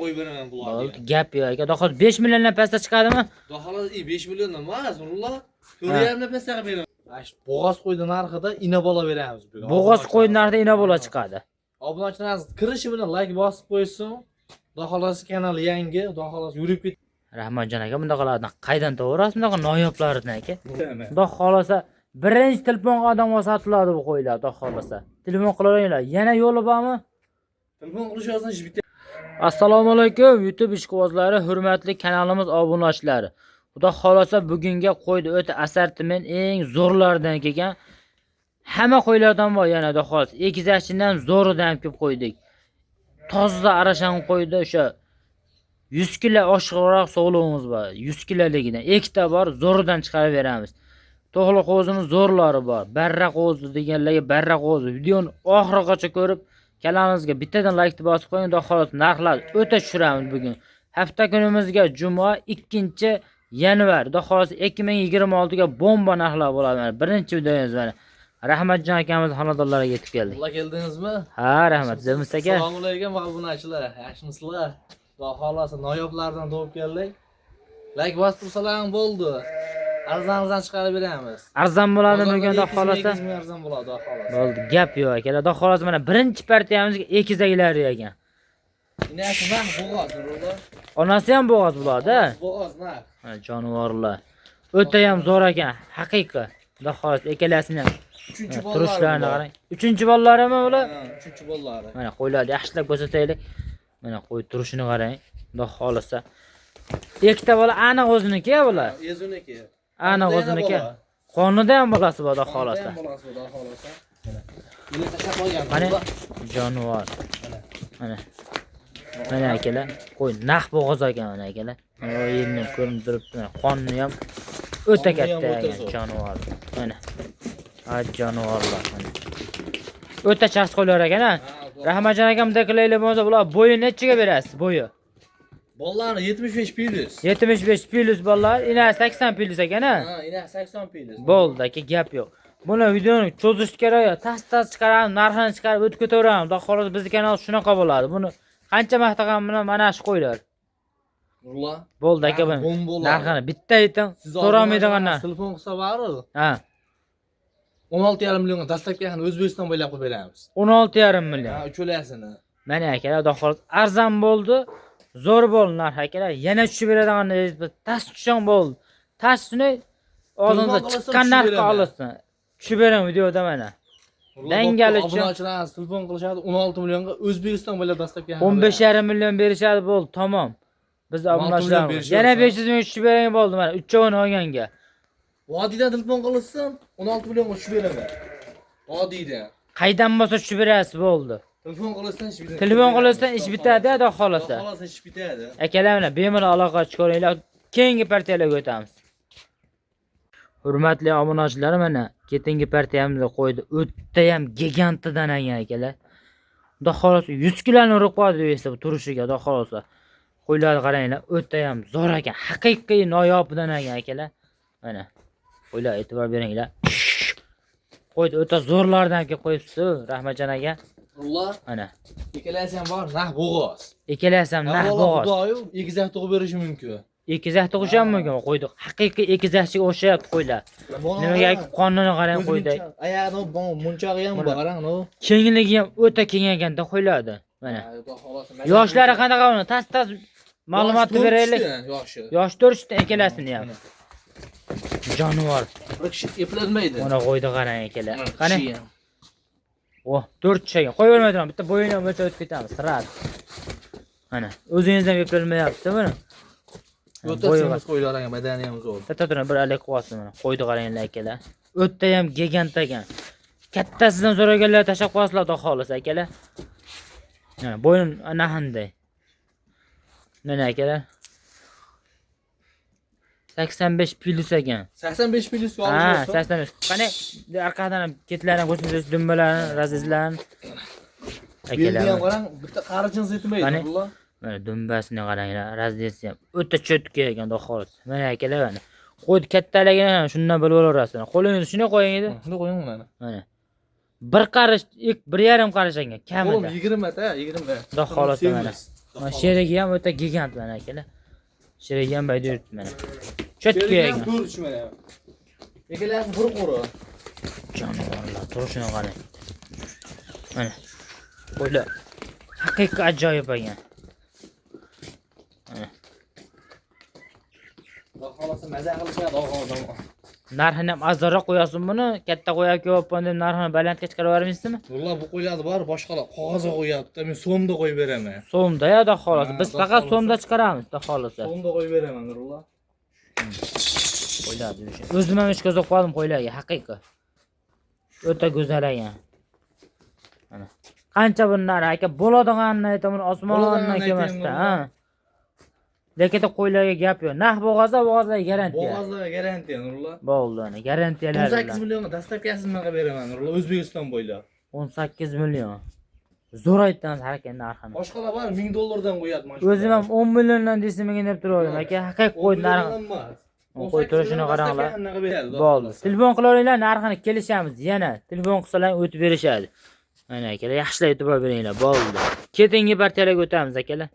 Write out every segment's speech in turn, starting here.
Qo'yib beraman bularni. Bo'ldi, gap yo'q aka. Xudo xohlasa 5 milliondan pastda chiqadimi? Xudo xohlasa 5 million emas, Nurullo. 4,5dan pastda qilib beraman. Mana shu bo'g'oz qo'ydi narxida ina bola beramiz bugun. Bo'g'oz qo'y narxida ina bola chiqadi. Obunachilarimiz kirishi bilan like bosib qo'ysin. Xudo xohlasa kanal yangi, Xudo xohlasa yurib ketadi. Rahmonjon aka, bundaqalarni qaydan to'g'rasiz bunaqa noyoblaridan aka? Xudo xohlasa birinchi telefonga odamga sotiladi bu qo'ylar, Xudo xohlasa. Telefon qilaveringlar. Yana yo'li bormi? Telefon qilish yo'sin bitta. Assalomu alaykum YouTube ishqibozlari, hurmatli kanalimiz obunachilari. Xudo xohlasa bugunga qo'ydi o'ta assortiment eng zo'rlaridan kelgan. Hamma qo'ylardan bor yana Xudo xohlasa. Egizakchidan zo'ridan kelib qo'ydik. Toza arashan qo'ydi o'sha 100 kilo oshiqroq sog'lig'imiz bor. 100 kiloligidan ikkita bor, zo'ridan chiqarib beramiz. To'g'li qo'zining zo'rlari bor. Barra qo'zi deganlarga barra qo'zi. Videoni oxirigacha ko'rib kanalimizga bittadan like bosib qo'ying. Xudo xohlasa narxlar o'ta tushiramiz bugun. Hafta kunimizga juma 2-yanvar. Xudo xohlasa 2026 ga bomba narxlar bo'ladi. Mana birinchi videomiz mana. Rahmatjon akamiz xonadonlariga yetib keldik. Ular keldingizmi? Ha, rahmat. Zimiz aka. Assalomu alaykum obunachilar. Yaxshimisizlar? Xudo xohlasa noyoblardan topib keldik. Like bosib tursalaring bo'ldi. Arzon arzon chiqarib beramiz. Arzon bo'ladi bugun Xudo Bozorda xohlasa. 200 ming arzon bo'ladi Xudo xohlasa. Bo'ldi, gap yo'q akalar. Xudo xohlasa mana birinchi partiyamizga egizaklar ekan. Inasi naq bo'g'oz Nurullo. Onasi ham bo'g'oz bo'ladi. Bo'g'oz naq. Mana jonivorlar. O'ta ham zo'r ekan, haqiqiy. Xudo xohlasa ikkalasini ham Uchinchi bolalari. turishlarini qarang. Uchinchi bolalarimi ular? Ha, uchinchi bolalari. Mana qo'ylarni yaxshilab ko'rsataylik. Mana qo'y turishini qarang. Xudo xohlasa. Ikkita bola aniq o'ziniki bular. Ezuniki. Aniq o'ziniki. Qonida ham bolasi bor, Xudo xohlasa. Bolasi bor, Xudo xohlasa. Mana. Buni tashlab qo'ygan. Mana jonivor. Mana. Mana akalar, qo'y naq bo'g'oz ekan mana akalar. Mana u yerdan ko'rinib turibdi. Mana qonni ham o'ta Qonni ham katta o'ta ekan zo'r. jonivor. Mana. Ha, jonivorlar mana. O'ta chas qo'ylar ekan ha. Rahmatjon akam bunday qilaylik bo'lmasa bular bo'yi nechiga berasiz bo'yi? Bolalarni 75 plus. 75 plus bolalar, ina 80 plus ekan ha. Ha, ina 80 plus. Bo'ldi aka, gap yo'q. Buni videoni cho'zish kerak yo'q. Tas tas chiqaramiz, narxini chiqarib o'tib ketaveramiz. Xudo xohlasa bizni kanal shunaqa bo'ladi. Buni qancha maqtagan bilan mana shu qo'ylar. Nurullo. Bo'ldi aka buni. Bomba bo'ladi. Narxini bitta ayting, Siz so'ramaydigan narx. Telefon qilsa baribir Ha, 16,5 millionga dastlabki O'zbekiston bo'ylab qilib beramiz. 16,5 million. Ha, uchalasini. Mana akalar, Xudo xohlasa arzon bo'ldi. Zo'r bo'ldi narx akalar. Yana tushib beradigan tas tushgan bo'ldi. Tas shuni og'zingizda Telefon qilsa chiqqan tushib narxga beraman. olsin. Tushib beraman videoda mana. Dangal uchun. Obunachilar telefon qilishadi 16 millionga O'zbekiston bo'ylab dastlabki 15,5 million berishadi bo'ldi, tamom. Biz 16 obunachilar million berishyapti. yana 500 ming tushib bering bo'ldi mana uchovini olganga. Vodiydan telefon qilishsin 16 millionga tushib beraman. Vodiydan. Qaydan bo'lsa tushib berasiz bo'ldi. Telefon qilishsin ish bitadi. Telefon qilishsin ish bitadi, Xudo xohlasa. Xudo xohlasa ish bitadi. Akalar bilan bemalol aloqa chiqaringlar. Keyingi partiyalarga o'tamiz. Hurmatli obunachilar, mana keyingi partiyamizni qo'ydi. O'ta ham gigantidan ekan akalar. Xudo xohlasa 100 kiloni urib qo'yadi esa bu turishiga, Xudo xohlasa. Qo'ylarni qaranglar, o'ta ham zo'r ekan. Haqiqiy noyobidan ekan akalar. Mana qo'ylar e'tibor beringlar. Qo'ydi o'ta zo'rlardan kelib qo'yibsiz, Rahmatjon aka. Nurullo, Mana ikkalasi ham bor, naq bo'g'oz. ikkalasi ham naq Avvalo bo'g'oz. Xudoyu egizak tug'ib berishi mumkin. Egizak tug'ishi ham mumkin qo'ydi. Haqiqiy egizakchiga o'xshayapti qo'ylar. Nimaga qonini qarang qo'ydi. Oyog'ini munchog'i ham bor, qarang, no. Kengligi ham o'ta keng ekanda qo'ylardi. Mana. Xudo xohlasa. Yoshlari qanaqa uni? Tas tas ma'lumotni beraylik. Yoshi. Yosh to'rtishdi ikkalasini ham. Jonivor. Bir kishi eplanmaydi. Mana qo'ydi qarang akalar. Mana Qani? kishi ham. Oh, to'rt tish ekan. Qo'yavermaydigan. Bitta bo'yini ham o'tib ketamiz. Sirат. Mana, o'zingiz ham eplanmayapsiz buni. O'ta Bo'yi semiz qo'ylar ekan, badani ham zo'r. Bitta turing, bir alik qo'yasiz mana. Qo'ydi qaranglar akalar. O'ta ham gigant ekan. Kattasidan so'raganlar tashlab qo'yasizlar, xudo xohlasa akalar. Mana bo'yin ana qanday. Mana akalar. 85 plus ekan. 85 plus Ha, olish bo'lsa. 85. Qani orqadan ham ketlarini ko'rsatasiz, dumbalarni, razizlarni. Belni Akalar. ham qarang, bitta qari jins yetmaydi, Qani? Nurullo. Mana dumbasini qaranglar, razdesi ham o'ta cho'tka ekan, xudo xohlasa. Mana akalar mana. Qo'y kattaligini ham shundan bilib olaverasizlar. Qo'lingizni shunday qo'ying edi. Shuni qo'ying mana. Mana. Bir qarish, bir yarim qarish ekan Qo'lim kamida. 20 ta, 20. Xudo xohlasa mana. Semiz. Mana sherigi ham o'ta gigant mana akalar. Sherigi ham bayda yuribdi mana. Cho'tka Sherigi ham ekan. 4 mana. Ikkalasi bir qo'ri. Jonivorlar turishini qarang. Mana. Qo'ylar haqiqiy ajoyib ekan. Mana. Xudo xolasa maza qilishadi og'ozdan. Narxini ham arzonroq qo'yasin buni. Katta qo'y kelyapman deb narxini balandga chiqarib yubormaysizmi? Nurullo bu qo'ylarni bor boshqalar qog'ozga qo'yapti. Men so'mda qo'yib beraman. So'mda ya, xudo xolasa. Ha, Biz xudo faqat xolasa. So'mda chiqaramiz, xudo xolasa. So'mda qo'yib beraman Nurullo. Qo'ylar o'sha. O'zim ham ishga qoldim qo'ylarga, haqiqiy. O'ta go'zal ekan. Mana. Qancha buni narxi aka? Bo'ladiganini aytaman, osmondan Bo'ladiganini kelmasda, aytaman, ha. Lekin qo'ylarga gap yo'q. Narx bo'g'ozda, bo'g'ozlarga garantiya. Bo'g'ozlarga garantiya Nurullo. Bo'ldi, ana garantiyalar. 18 millionga dastavkasini men qilib beraman Nurullo O'zbekiston bo'ylab. 18 million. Zo'r aytdingiz harakat narxini. Boshqalar bor 1000 dollardan qo'yapti mana shu. O'zim ham 10 milliondan desam menga deb turardim aka. Haqiqiy qo'y narxi. Qo'y turishini qaranglar. Bo'ldi. Telefon qilaveringlar, narxini kelishamiz yana. Telefon qilsalar o'tib berishadi. Mana akalar, yaxshilab e'tibor beringlar. Bo'ldi. Ketingi partiyalarga o'tamiz akalar.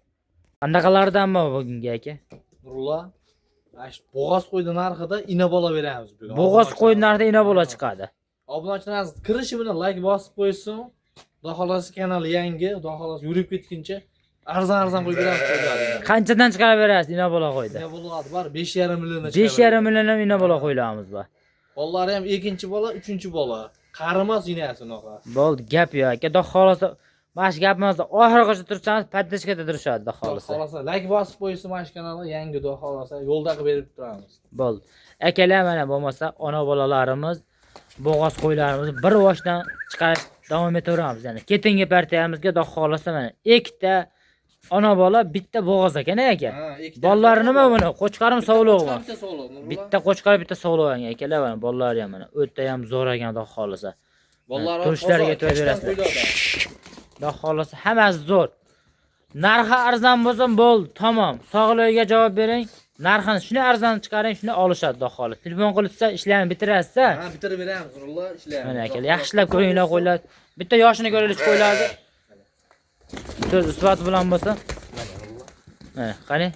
Qandaqalardanmi bugungi aka? Nurullo, mana shu bo'g'oz qo'ydi narxida ina bola beramiz bugun. Bo'g'oz qo'y narxida ina bola chiqadi. Obunachilarimiz kirishi bilan like bosib qo'ysin. Xudo xolasi kanali yangi, xudo xolasi yurib ketguncha arzon qo'yib beramiz qo'ylarni. Qanchadan chiqarib berasiz ina bola qo'ydi? Ina bola bor 5,5 milliondan. 5,5 million ham ina bola qo'ylarimiz bor. Bolalari ham ikkinchi bola, uchinchi bola. Qarimas inasi unaqa. Bo'ldi, gap yo'q aka. Xudo xolasa mana shu gapimizda oxirigacha tursangiz podдержкада turishadi, xudo Xudo xolasa. Xolasa like bosib qo'ysin mana shu kanalga yangi, xudo xolasa yo'lda qilib berib turamiz. Bo'ldi. Akalar mana bo'lmasa ona bolalarimiz bo'g'oz qo'ylarimizni bir boshdan chiqarish davom etaveramiz. Ya'ni ketingi partiyamizga xudo xolasa mana ikkita ona bola, bitta bo'g'oz ekan aka. Ha, ikkita. Bolalari nima buni? Qo'chqorim sovlig'imi? Bitta sovliq. Nurullo. Bitta qo'chqor, bitta sovliq ekan akalar mana bolalari ham mana o'ta ham zo'r ekan xudo xolasa. Bolalari Turishlarga toza, e'tibor kashtan berasizlar. qo'yiladi. Xudo xolasa hammasi zo'r. Narxi arzon bo'lsa bo'ldi, tamom. Sog'ligiga javob bering. Narxini shuni arzon chiqaring, shuni olishadi xudo xolasa. Telefon qilsa ishlarni bitirasiz. Ha, bitirib beramiz Nurullo, ishlarni. Mana akalar, yaxshilab ko'ringlar qo'ylar. Bitta yoshini ko'raylik qo'ylarni. So'z isboti bilan bo'lsa. Mana, qani?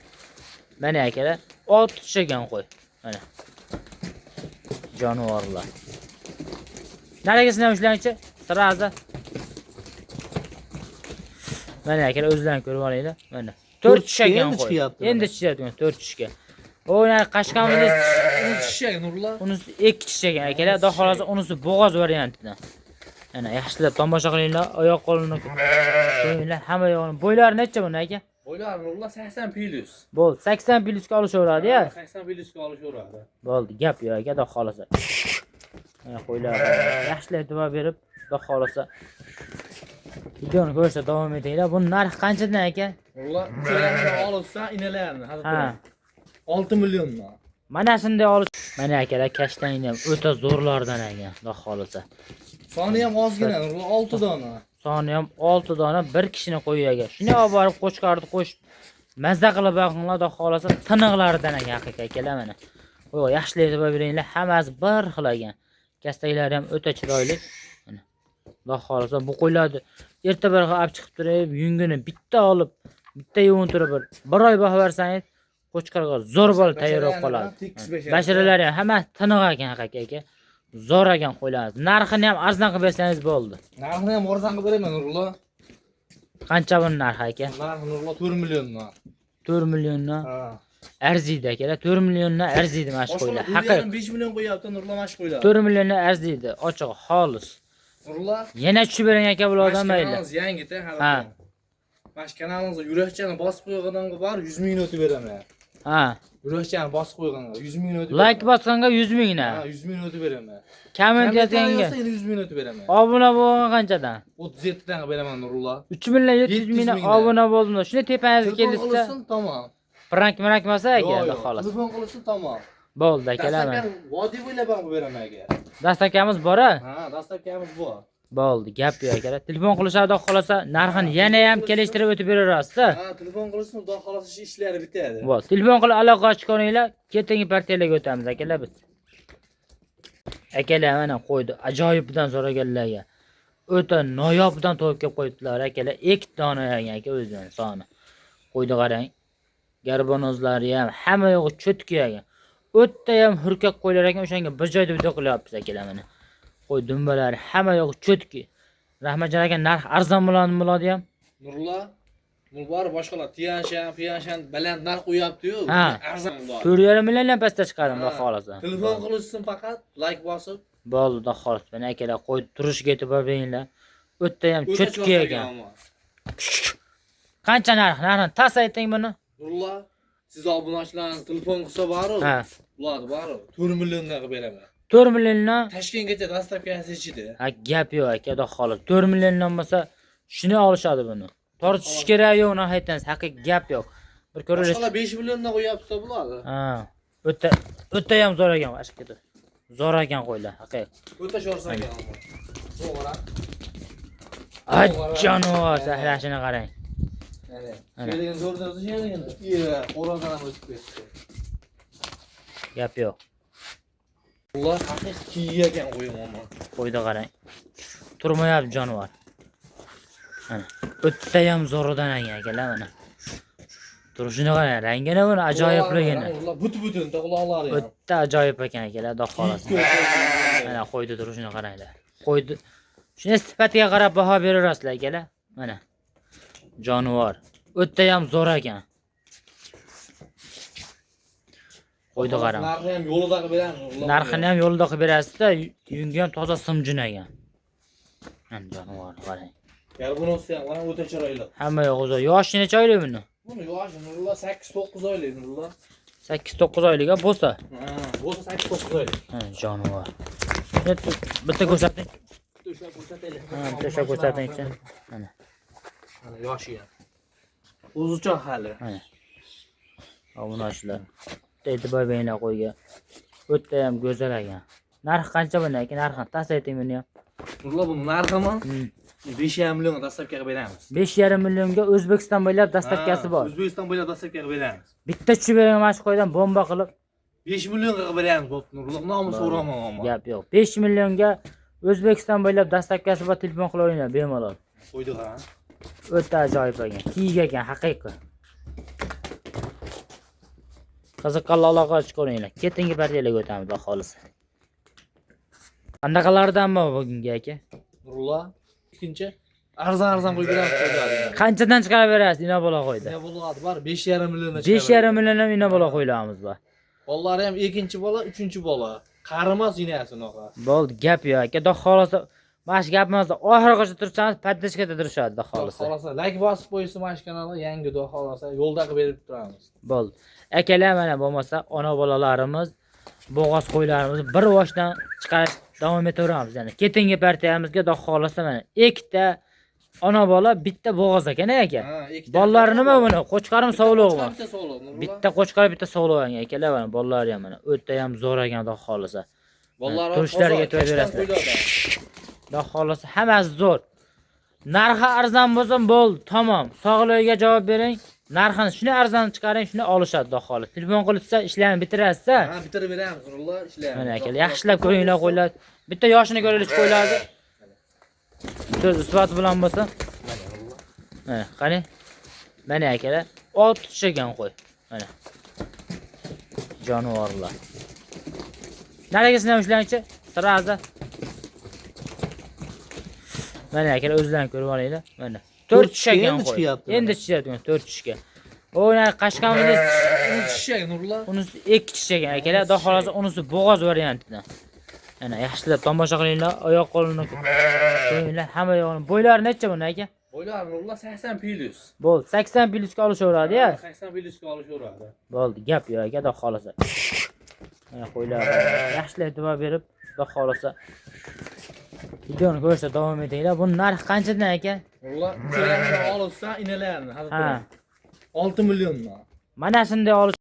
Mana akalar, 6 tish ekan qo'y. Mana. Jonivorlar. Narigisini ham ushlangchi, sirazi. Mana akalar o'zlaring ko'rib olinglar. Mana. 4 tish ekan Endi qo'y. chiqyapti. Endi chiqyapti 4 tishga. O, yani qashqamiz Unisi shishak Nurullo. unisi 2 tish ekan akalar. Xudo xolasa unisi bo'g'oz variantidan. Mana yaxshilab tomosha qilinglar, oyoq qo'lini ko'ringlar, hamma yog'ini. Bo'ylari necha buni aka? Bo'ylari Nurullo 80 plus. Bo'ldi, 80 plusga olishaveradi ya. 80 plusga olishaveradi. Bo'ldi, gap yo'q aka, xudo xolasa. Mana qo'ylar. Yaxshilab e'tibor berib, xudo xolasa videoni ko'rishda davom etinglar. Buni narxi qanchadan aka? Nurullo, uchalasini olsa inalarni Ha. hozir 6 milliondan. Mana shunday olish. Mana akalar, kashtangni ham o'ta zo'rlardan ekan, xudo xolasa. Soni ham ozgina Nurullo 6 dona. Soni ham 6 dona bir kishini qo'yiga. Shuni olib borib qo'chqorni qo'shib mazza qilib boqinglar, xudo xolasa tiniqlaridan ekan haqiqiy akalar mana. Qo'y, yaxshilab e'tibor beringlar, hammasi bir xil ekan. Kastaklari ham o'ta chiroyli. Mana. Xudo xolasa bu qo'ylarni erta bir olib chiqib turib, yungini bitta olib, bitta yuvintirib bir oy boqib bersangiz, qo'chqorga zo'r bo'lib tayyor bo'lib qoladi. Tekis bashara. Basharalari ham hammasi tiniq ekan haqiqiy aka. Zo'r ekan qo'ylar. Narxini ham arzon qilib bersangiz bo'ldi. Narxini ham arzon qilib beraman Nurullo. Qancha buni narxi aka? Narxi Nurullo 4 milliondan. 4 milliondan Ha. arziydi akalar. 4 milliondan arziydi mana shu qo'ylar. Boshqalar Haqiq. 5 million qo'yapti Nurullo mana shu qo'ylar. 4 milliondan arziydi. Ochiq, xolis. Nurullo, Yana tushib bering aka bulardan mana shu mayli. kanalimiz yangi-da hali. Ha. Mana shu kanalimizga yurakchani bosib qo'yganga bor 100 ming o'tib beraman. Ha. Yurakchani bosib qo'yganga 100 ming o'tib. Like bosganga 100 mingdan. Ha, 100 ming o'tib beraman. Komment yozganga. Yozsa yana 100 ming o'tib beraman. Obuna bo'lgan qanchadan? 37 dan qilib beraman Nurullo. 3 million 700 700 mingdan mingdan. obuna bo'ldim. Shuni tepangizga Telefon kelsa, qilsin, tamom. prank marak bo'lsa aka, Yo'q, xudo yo'q. xohlasa. Telefon qilsin, tamom. Bo'ldi akalar. Mana. Dastlabki vodiy bo'ylab ham qilib beraman aka. Dastakamiz bor-a? Ha, dastlabkimiz bor. Bo'ldi, gap yo'q akalar. Telefon qilishadi, xudo xohlasa, narxini yana ham kelishtirib o'tib beraverasiz. Ha, telefon qilsin, xudo xohlasa shu ishlari bitadi. Bo'ldi. Telefon qilib aloqa chiqaringlar, keyingi partiyalarga o'tamiz akalar biz. Akalar mana qo'ydi, ajoyibdan so'raganlarga. O'ta noyobdan to'yib kelib qo'yibdilar akalar. 2 dona ekan aka o'zining soni. Qo'yni qarang. Garbonozlari ham hamma yo'g'i cho'tki ekan. O'tda ham hurkak qo'ylar ekan, o'shanga bir joyda video qilyapmiz akalar mana. Qo'y dumbalari hamma yo'g'i cho'tki. Rahmatjon aka, narx arzon bo'ladimi bo'ladi ham? Nurullo, bu bor boshqalar Tiyanshan, Piyanshan baland narx qo'yapti-yu. Ha. Arzon bo'ladi. 4,5 milliondan pastda chiqadi xudo Ha. xohlasa. Telefon qilishsin faqat, like bosib. Bo'ldi, xudo xohlasa. Mana akalar, qo'y turishiga e'tibor beringlar. O'tda ham O'ta cho'tki chiroyli ekan. ammo. Qancha narx? Narxini tas ayting buni. Nurullo, siz obunachilaringiz telefon qilsa boru, Ha. bularni boru 4 milliondan qilib beraman. 4 milliondan. Toshkentgacha dastavkasi ichida. Ha, gap yo'q aka, xudo xohlasa. 4 milliondan bo'lsa shuni olishadi buni. Tortishish kerak yo'q, uni aytamiz, haqiqiy gap yo'q. Bir ko'raylik. Boshqalar 5 milliondan qo'yapti bularni. Ha. O'ta o'ta ham zo'r ekan, ashqa. Zo'r ekan qo'ylar, haqiqiy. O'ta shorsan ekan ammo. To'g'ri. Ay jonivor, sahrashini qarang. Mana. Ana. Sherigini ko'rdingizmi sherigini? Iya, qo'rg'ondan ham o'tib ketdi. Gap yo'q. Ular haqiqiy kiyik ekan qo'yim ammo. Qo'yda qarang. Turmayapti jonivor. Mana. O'tda ham zo'ridan ekan akalar mana. Turishini qarang, rangini buni ajoyibligini. Ular but-butun quloqlari ham. O'tda ajoyib ekan akalar, xudo xohlasa. Kiyik. Mana qo'ydi turishini qaranglar. Qo'ydi. Shuni sifatiga qarab baho beraverasizlar akalar. Mana. Jonivor. O'tda ham zo'r ekan. Qo'ydi qarang. Narxi ham yo'lida qilib beramiz. Ular. Narxini ham yo'lida qilib berasizda, yungi ham toza simjun ekan. Mana jonivor qarang. Garbunasi ham mana o'ta chiroyli. Hamma yo'q o'zi. Yoshi necha oylik buni? Buni yoshi Nurullo 8-9 oylik Nurullo. 8-9 oylik bo'lsa. Ha, bo'lsa 8-9 oylik. Ha, jonivor. Bitta ko'rsating. Bitta ushlab ko'rsataylik. Ha, bitta ushlab ko'rsatingchi. Mana. Mana yoshi ham. O'zicha hali. Mana. Obunachilar. Bitta e'tibor beringlar qo'yga. O'tda ham go'zal ekan. Narxi qancha buni aka? Narxini tas ayting buni ham. Nurullo buni narximi? 5,5 million dastavka qilib beramiz. 5,5 millionga O'zbekiston bo'ylab dastavkasi Ha, bor. O'zbekiston bo'ylab dastavka qilib beramiz. Bitta tushib bergan mana shu qo'ydan bomba qilib 5 million qilib beramiz bo'pti Nurullo. Nomi so'raman ammo. gap yo'q. 5 millionga O'zbekiston bo'ylab dastavkasi bor, telefon qilaveringlar bemalol. Qo'ydi ha. O'ta ajoyib ekan. Kiyik ekan, haqiqiy. Qiziqqanlar aloqa chiqaveringlar. Ketingi partiyalarga o'tamiz, xudo xohlasa. Qanaqalardanmi bugungi aka? Nurullo ikkinchi arzon qo'yib beramiz qo'ylarni. Qanchadan chiqarib berasiz ina bola qo'ydi? Ne bo'ladi bor 5,5 milliondan 5,5 million ham ina bola qo'ylarimiz bor. Bolalari ham ikkinchi bola, uchinchi bola. Qarimas inasi unaqa. Bo'ldi, gap yo'q aka. Xudo xohlasa mana shu gapimizni oxirigacha tursangiz podдержкада turishadi, xudo xohlasa. Xohlasa like bosib qo'ysin mana shu kanalga yangi xudo xohlasa yo'lda qilib berib turamiz. Bo'ldi. Akalar mana bo'lmasa ona bolalarimiz bo'g'oz qo'ylarimizni bir boshdan chiqarish davom etaveramiz. Ya'ni ketingi partiyamizga xudo xohlasa mana ikkita ona bola, bitta bo'g'oz ekan aka. Ha, ikkita. Bolalari nima buni? Qo'chqorim sovlig'imi? Bitta sovliq. Nurullo. Bitta qo'chqor, bitta sovliq ekan akalar mana bolalari ham mana o'ta ham zo'r ekan xudo xohlasa. Bolalari Turishlariga toza, e'tibor berasizlar. qo'ylardan. Xudo xohlasa hammasi zo'r. Narxi arzon bo'lsin, bo'ldi, tamom. Sog'ligiga javob bering. Narxini shuni arzon chiqaring, shuni olishadi xudo xohlasa. Telefon qilishsa ishlarni bitirasizda. Ha, bitirib beramiz Nurullo, ishlaymiz. Mana akalar, yaxshilab ko'ringlar qo'ylar. Bitta yoshini ko'raylik qo'ylarni. So'z isboti bilan bo'lsa. Mana Nurullo. Mana, qani? Mana akalar, 6 tish ekan qo'y. Mana. Jonivorlar. Narigisini ham ushlangchi, sirazi. Mana akalar o'zlaring ko'rib olinglar. Mana. 4 tish ekan Endi qo'y. chiqyapti. Endi chiqyapti 4 tishga. O, yana qashqamiz Uni tishi ekan Nurullo. unisi 2 tish ekan akalar. Xudo xohlasa unisi bo'g'oz variantidan. Mana yaxshilab tomosha qilinglar, oyoq qo'lini ko'ringlar, hamma yo'g'ini. Bo'ylari necha buni aka? Bo'ylari Nurullo 80 plus. Bo'ldi, 80 plusga olishaveradi ya. 80 plusga olishaveradi. Bo'ldi, gap yo'q aka, xudo xohlasa. Mana qo'ylar yaxshilab e'tibor berib, xudo xohlasa videoni ko'rishda davom etinglar. Buni narxi qanchadan aka? Nurullo, uchalarni olsa, inalarni Ha. 6 milliondan. Mana shunday olish